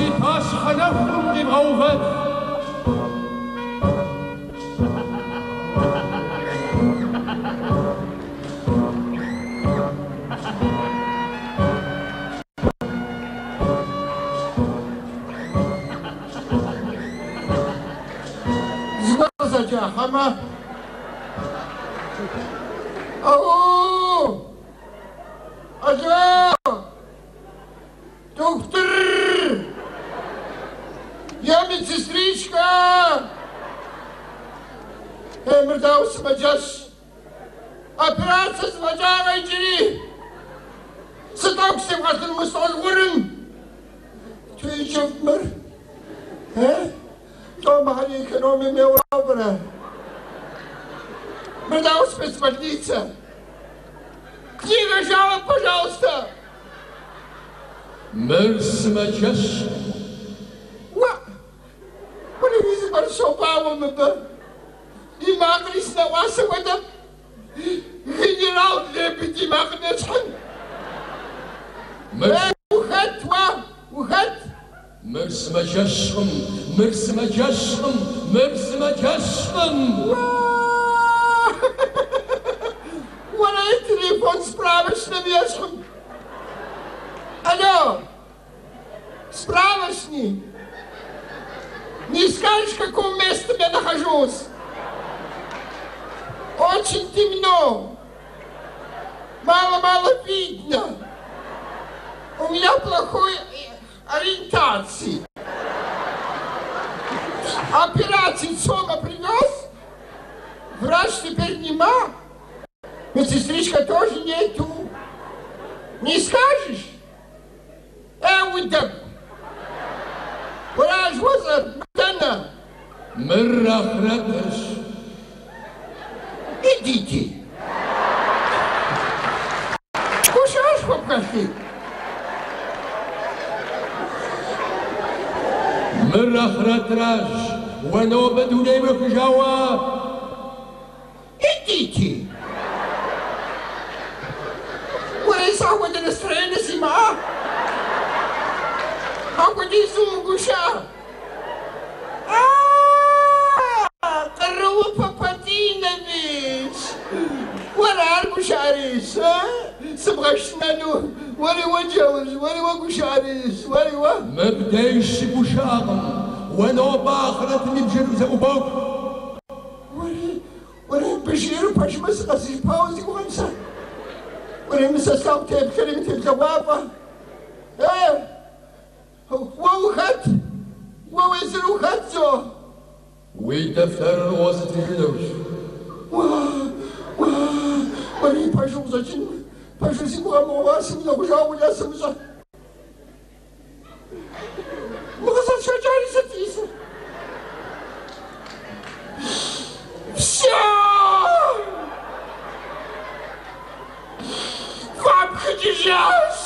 Си пащхьэ нэхум къибгъэувэн. Зыгуэр къызэджа хьэмэ? Ау! Алло! Дохутыр! Е медсестричка! Е, мыр дауэ сымаджэщ? Операцэ зэфӏэкӏакъэ иджыри? Сыт ӏуэху севгъэлъын мы стӏол гъурым? Ту кӏыфӏ мыр? Э? Лӏо мыхьэр экономием еуауэ пӏэрэ? Мыр дауэ спецбольницэ? Книга жалоб, пожалуйста! Мыр сымаджэщ. Уэ! Уэлэхьи, зыгуэр щобауэ мыбы. И макъри си нэӏуасэ хуэдэ. Генерал Лебедь и макъым ещхьын. Мыр Э, ухэт уэ? Ухэт? Мыр сымаджэщкъым, мыр сымаджэщкъым, мыр сымаджэщкъым. Уэрей телефон справочнэм ещхьым. Алло, справочник. Не скажешь, в каком месте я нахожусь? Очень темно. Мало-мало видно. У меня плохой ориентации. Операцию Сома привез. Врач теперь нема. Медсестричка тоже нету. Не скажешь? Э, удэгу. Уэращ уэзэр, дэнэ? Мыр ахърэтырщ. Идите. Гушыӏэшхуэ пхэлъи. Мыр ахърэтыращ. Уэ нобэ дунейм уехыжауэ. Идите. Уэрей сэ апхуэдэ настроение симыӏа. Апхуэдизу умыгушыӏэ. А, Къаруупэ Патинович! Уэра ар гушыӏэрейщ, а? Сыбгъэшынэну? Уэри уэ джэурщ, уэри уэ гушыӏэрейщ, уэри уэ. Мыбдеж щыгушыӏэкъым. Уэ нобэ ахърэтым и бжэр зэӏубох. Уэри, уэри мыбы жиӏэр пэжмэ сыкъэсыжыпауэ си гугъэм сэ. Уэри мы сэ слъагъу теплъэри мытеплъэгъуафӏэ. Э, уэ ухэт? Уэ уезыр ухэт, зо? Уи дэфтэрыр къозытыжынущ. Уа, уа, уэри пэжу къыщӏэкӏын, пэжу си гугъэм мыгъуэ, сыунэхъужауэ уля сымыщӏэ. Мы къызэсшэкӏари сыт исыр? Всё! Фапхыкӏыжащ!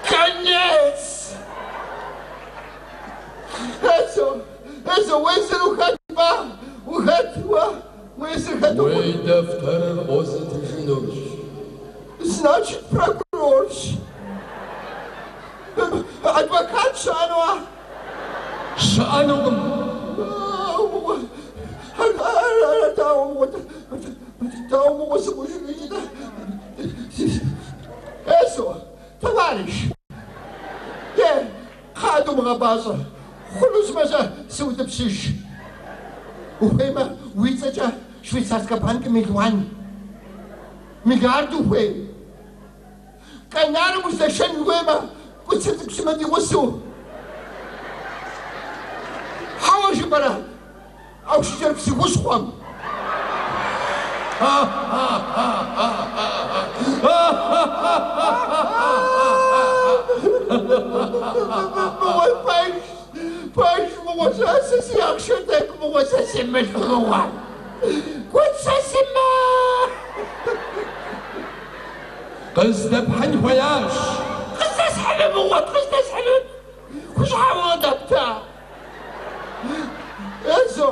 Конец! Эзо, эзо, уезыр ухэт ба? Ухэт уэ? Уезыр хэт Уи ухъун? дэфтэрыр къозытыжынущ. Значит, прокурорщ. Адвокат щыӏэну а? Щыӏэнукъым. Дауэ мыгъуэ, дауэ мыгъуэ сыхъужыну иджы? Эзо, товарищ! Е, кхъа думыгъэпӏащӏэ, хъунущмэ щэ сыутӏыпщыж. Ухуеймэ, уи цӏэкӏэ швейцарскэ банкым мелуан, миллиард ухуей. Канарым уздэшэн ухуеймэ, Кӏуцэ цӏыкӏу сымэ ди гъусэу. Хьэуэ жыпӏэрэ, аушыджэр псы хущхъуэм. Мыгъуэ пэж, пэж мыгъуэ, сэ си ахъшэ тӏэкӏу мыгъуэ, сэ си мылъку мыгъуэ. Кӏуцэ сымэ! Къыздэпхьын хуеящ. Къыздэсхьыну мыгъуэт, къыздэсхьынут. Хущхьэуэ къыдэпта. Эзо,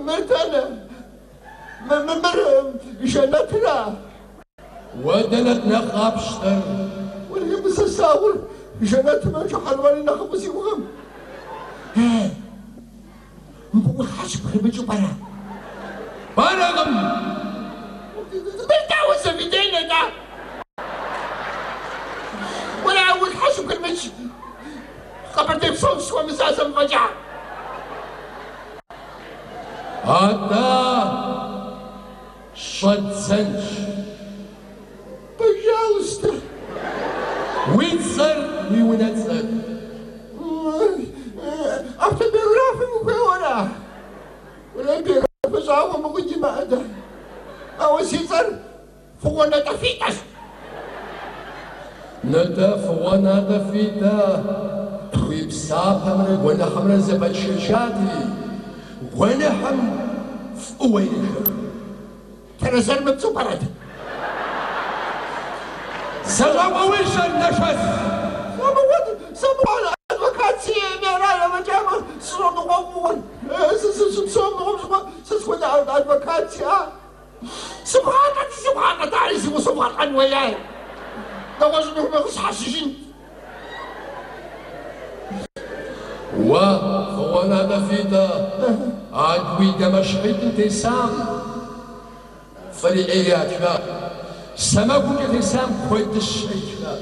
мыр дэнэ? Мыр жэнэтыра? Уэ дэнэт нэхъ къапщтэр? Уэлэхьи, мы сэ слъагъур. Жэнэтымэ жыхьэнмэри нэхъыфӏу си гугъэм. Ей, мыбы ӏулъхьэ щыпхрымыкӏыу пӏэрэ? Пӏэрэкъым. Мыр дауэ заведение-тӏэ? Уэрэ ӏулъхьэ щыпхрымыкӏ Къэбэрдей псом сыхуэмыза сэ мыфӏэкӏа. Атӏэ щӏэддзэнщ. Пожалуйста. Уи цӏэр, уи унэцӏэр. Автобиографием ухуейуэ ара? Уэрэ биографие щӏагъуэ мыгъуи димыӏэ дэ. Ауэ си цӏэр Фыгъуэ Натӏэфитӏэщ. Нтӏэ, Фыгъуэ Натӏэфитӏэ, уи псапэмрэ гуэныхьымрэ зэпэпшэчати, гуэныхьым фӏыуэ ирешэх. Тэрэзэр мыпцӏу пӏэрэт? Зэщӏэкъуэ уи жьэр, нэшэс! Сэ мыгъуэ адвокат сиӏэми ара афӏэкӏамэ, сыщӏэныкъуэкъур. Сыщыпсэум мыгъуэм щыгъуэ сэ схуэдэ адвокат сиӏа? Сыбгъалӏэти, сыбгъалӏэт, ари си гъусэу бгъэлӏэн хуеяй. Нэгъуэщӏ мыхъумэ къысщхьэщыжынт. Уэ, Фыгъуэ Натӏэфитӏэ, а уи дамэщхьитӏым тесам фӏыри ӏейри ятха, сэмэгумкӏэ тесам куэдыщэ итха.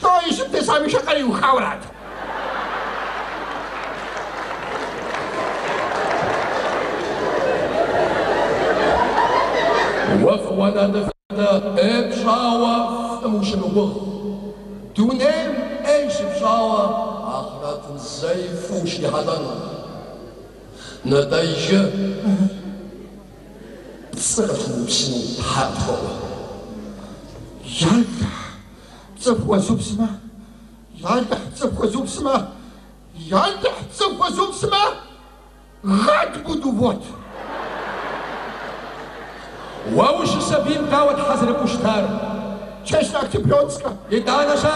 Лӏо ижьым тесам и шэкъэр иухауэ арат. Уэ, Фыгъуэ Натӏэфитӏэ, ӏей пщӏауэ фӏым ущымыгугъ. Дунейм ӏей щыпщӏауэ ахърэтым зэи фӏы ущрихьэлӏэнукъым. Нтӏэ иджы пцӏы къытхуумыупсыну Тхьэ къытхуэӏуэ. Ялыхь, пцӏы пхуэзупсмэ, Ялыхь, пцӏы пхуэзупсмэ, Ялыхь, пцӏы пхуэзупсмэ, гад буду вот! Уэ ущысабийм дауэ тхьэ зэрыпӏуэу щытар? Честно-октябренскэ. Итӏанэ-щэ?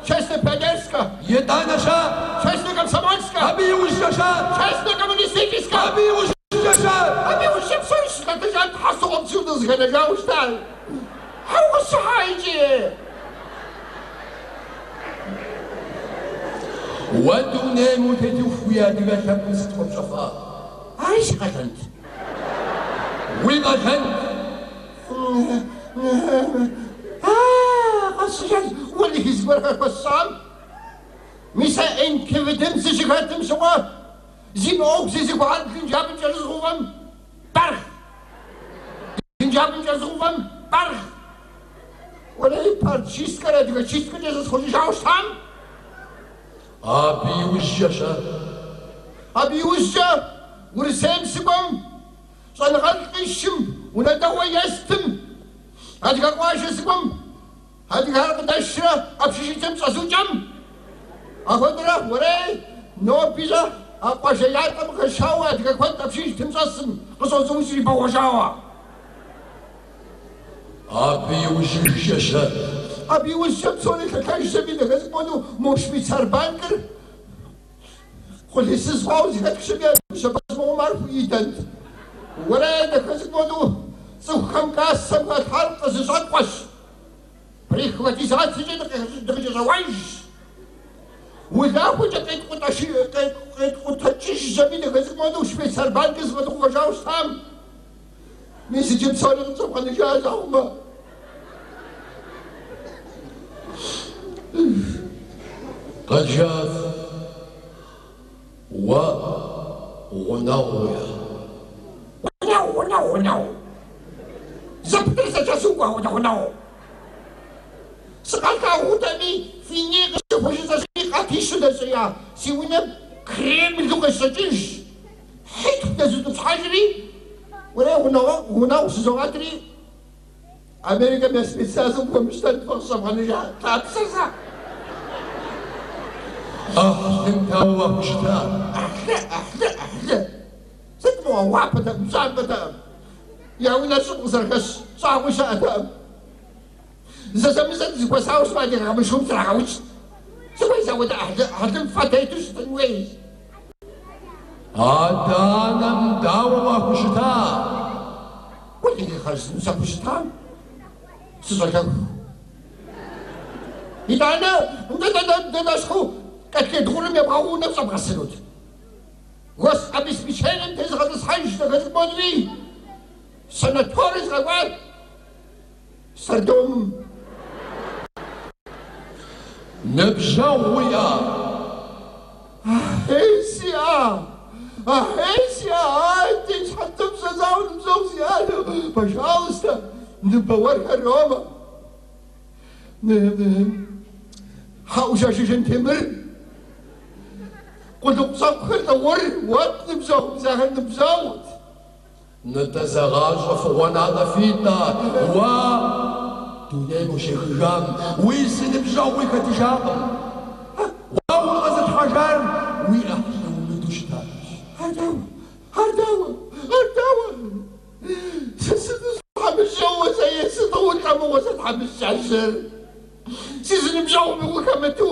Честно-пионерскэ. Итӏанэ-щэ? Честно-комсомольскэ. Абы иужькӏэ-щэ? Честно-коммунистическэ. Абы иужькӏэ-щэ? Абы иужькӏэ псори щылъэтэжам тхьэ соӏуэ пцӏыуэ дызыхэнэжауэ щытар. Хьэ укъысщыхьа иджы? Уэ дунейм утетыху уи адыгэ лъэпкъым сыт хуэпщӏэфа? Ари си къалэнт. Уи къалэнт? А, къэсщӏэжащ, уэлэхьи зыгуэрхэр хуэсщӏам. Мис а НКВД-м сыщыхэтым щыгъуэ, зи мыӏуэху зезыхуэхэр блынджабэм кӏэрызгъэувэм, барх! Блынджабэм кӏэрызгъэувэм, барх! Уэлэхьи, парт чисткэр адыгэ чисткэкӏэ зэсхъуэкӏыжауэ щытам. Абы иужькӏэ-щэ? Абы иужькӏэ Урысейм сыкӏуэм, щӏэныгъэлӏ къищым, унэ дэгъуэ естым, адыгэ къуажэ сыкӏуэм, адыгэхэр къыдэсшрэ общежитием щӏэзукӏэм. Апхуэдэрэ, уэрей, ноби-щэ, а къуажэ ятӏэм къыхэшауэ адыгэ куэд общежитием щӏэсым, къыщӏозыукӏри бэгъуэжауэ. Абы иужьыжкӏэ-щэ? Абы иужькӏэ псори лъэлъэжщ аби, дахэ цӏыкӏу хуэдэу мо швейцар банкыр къулейсыз хъуауэ зэхэтхщ аби, Щэбэз мыгъуэм ар хуидэнт. Уэрей, дахэ цӏыкӏу хуэдэу цӏыхухэм кассэм халъхьар къызэщӏэткъуэщ. Прихватизацэкӏэ дыкъыкӏэщӏэуэжщ. Улахуэкӏэ къеткъутэкӏыжщ аби, дахэ цӏыкӏу хуэдэу швейцар банкыр зэфӏэдгъэувэжауэ щытам. Мис иджы псори къытщӏэбгъэныжащ, ахъумэ. Къызжеӏэт, уэ гъунэгъу уиӏэ? Гъунэгъу, гъунэгъу, гъунэгъу. Зэпытыр зэкӏэсу укӏуэ апхуэдэ гъунэгъу. Сыкъалъагъутэми, фи ней къысщыхуэ жысӏэщи, къатищу дэщӏея си унэм Кремлу къыщӏэкӏыжщ. Хьитху дэзутӏыпщхьэжри, уэрей гъунэгъу щызогъэтри, Америкэм я спецназым хуэмыщтэн фэ къысщӏэвгъэныжа лъапсэр сэ. ӏыхьлым дауэ уахущыта? ӏыхьлы, ӏыхьлы, ӏыхьлы. Сыт мыгъуэ, уапэтэкъым, пщӏантӏэтэкъым. Я унэр щӏым къызэрыхэщ щӏагъуи щыӏэтэкъым. Зэзэмызэ дызэхуэсауэ щытмэ, адыгэ къамышыум срагъэукӏт. Сыхуейщ апхуэдэ ӏыхьлы, ӏыхьлым фэ тету щытын хуейщ. Адэ-анэм дауэ уахущыта? Уэлэхьи, хъарзынэу сахущытам, сыщӏалэху. Итӏанэ, нтӏэ, дэ дэщхьу котлет гъурым ебгъэгъуу унэм щӏэбгъэсынут. Гособеспечением тезгъэтӏысхьэж дахэ цӏыкӏу модри, санаторий згъэкӏуат Сардомым. Ныбжьэгъу уиӏа? Ахьей сиӏа! Ахьей сиӏа! Ай, ди щхьэнтэмщӏэ зауэ ныбжьэгъу сиӏа! Пожалуйста, ныбэ уэрхэр Рома. Хьэӏужажэ Жантемыр. Къулыкъущӏэкъухэр Лӏыгъур, уэт ныбжьэгъу, мис ахэр ныбжьэгъут. Нтӏэ зэгъащӏэ фыгъуэ натӏэ фитӏэ, уэ дунейм ущехыжам, уи зы ныбжьэгъуи хэтыжакъым. Уэ укъэзытхьэжар уи ӏыхьлы умыду щытащ. Ар дауэ? Ар дауэ? Ар дауэ? Сэ сыту сытхьэмыщкӏэуэ сэ сыту улӏэ мыгъуэ сэ тхьэмыщкӏэжьыр. Си зы ныбжьэгъуми ухэмыту.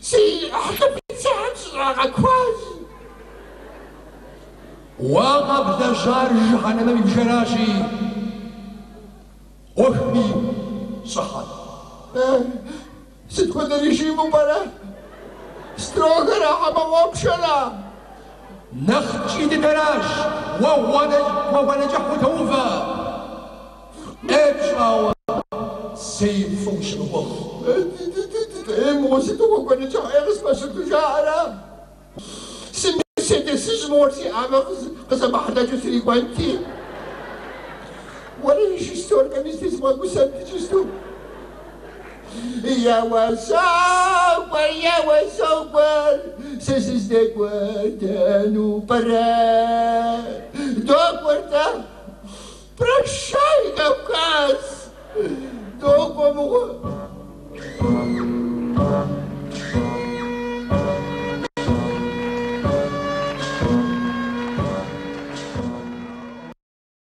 Си ӏыхьлы полицейхэм сыщӏагъэкуащ. Уэ къэблэжьар жыхьэнэмэм и бжэращи, ӏуэхми щӏыхьэ. Сыт хуэдэ режиму пӏэрэ? Строгэр а хьэмэ общэра? Нэхъ ткӏий дыдэращ, уэ гъуэгуанэ кӏыхь утоувэ. ӏей пщӏауэ, зэи фӏы ущымыгугъ. Ей, мыгъуэ, сыту гъуэгуанэ кӏыхь ӏей къыспэщыту жаӏэрэ? Си Мерседесыжь мыгъуэр сиӏамэ, къызэмыхьэлъэкӏыу срикӏуэнти. Уэри шестеркэми зытезмыгъэгусэнт иджысту. Еуэ сокӏуэр, еуэ сокӏуэр, сэ сыздэкӏуэр дэну пӏэрэ? Докӏуэр-тӏэ. Прощай, Кавказ! Докӏуэ мыгъуэ.